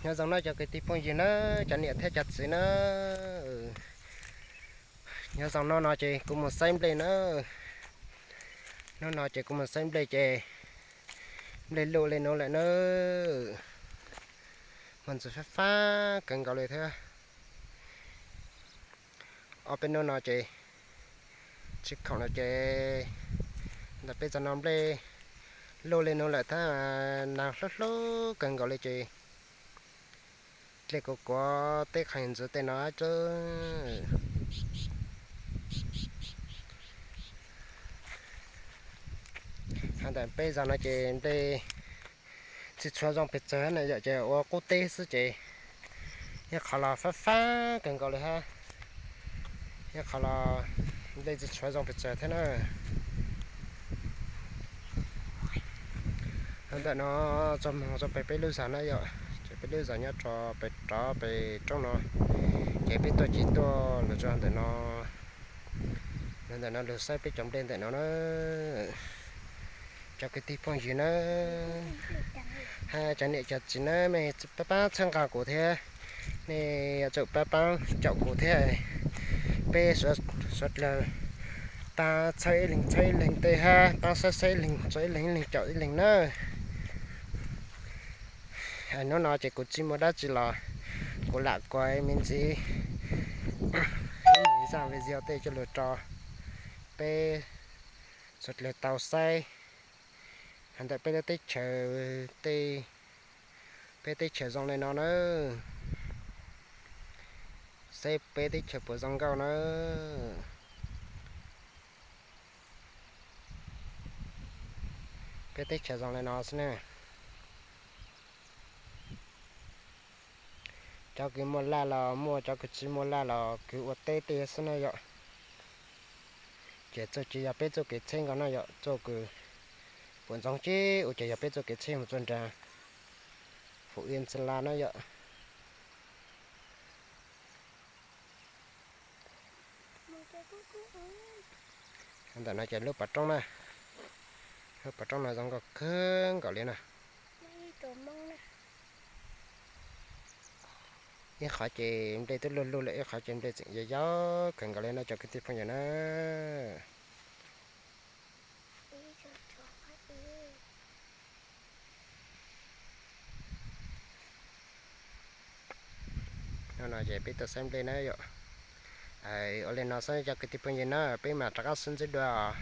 Nyob zoo no cov kwv tij phooj ywg na, cov niam thiab cov txiv na, nyob zoo no no ces kuv mus saib nplej na. Hnub no ces kuv mus saib nplej ces nplej luj li no lawm na, muaj ntxuav fab fab kawg nkaus li thiab. Ob peb hnub no ces tsis khoom no ces ntawm peb txog no nplej luj li no lawm thiab, nag hlub hlub kawg nkaus li ces dlej kuv kuav teb qhov ntxuav tej no tso. Ntawm peb zos no ces nplej tsis tshua zoo pes tsawg na yom, ces ua qub teb xwb ces yog qhov los fab fab kawg nkaus li hab, yog qhov los nplej tsis tshua zoo pes tsawg thiab na. Ntawm no txog moog rau pem peb lub zos na yom, ces peb lub zos nyob rau pem rov pem roob no, ces peb tuaj tsis tuaj lug rau ntawm no, ntawm no lug saib peb cov nplej ntawm no na. Cov kwv tij phooj ywg na, hab cov niam cov txiv na, mej pab pab txhawb nqa kuv thiab, nej yuav tsum pab pab caum kuv thiab. Peb suav dlawg pab txhawb ib leeg txhawb ib leeg tej hab pab saib saib ib leeg tso ib leeg ib leeg caum ib leeg na. Hnub no ces kuv tsis muaj dab tsi los kuv lam kuav me ntxiv zaj video tej coj lug rau peb suav dlawg tau saib. Hab ntawm peb lub teb chaws, peb teb chaws zoo li no na, saib peb teb chaws puas zoo nkauj na. Peb teb chaws zoo li no xwb na. Cov kws muaj laj los muaj, cov kws tsis muaj laj los kws ua teb tej xwb na yom. Ces txuj ci yog peb txuj kev txheb nkaus na yom, txuj kws puas ntxoov ces ua ces yog peb txuj kev txheb mus txuj nraag Phú Yên Sơn La na yom. Ntawm no ces lub pas roob na, lub pas roob no zoo nkauj kawg nkaus li na. Ib qhov ces nplej twb luj luj lawm, ib qhov ces nplej tseem yau yau kawg nkaus li no cov kwv tij phooj ywg na. Hnub no ces peb tuaj saib nplej na yom. Ua li no xwb cov kwv tij phooj ywg na, peb mam rov qab sib ntsib dua os.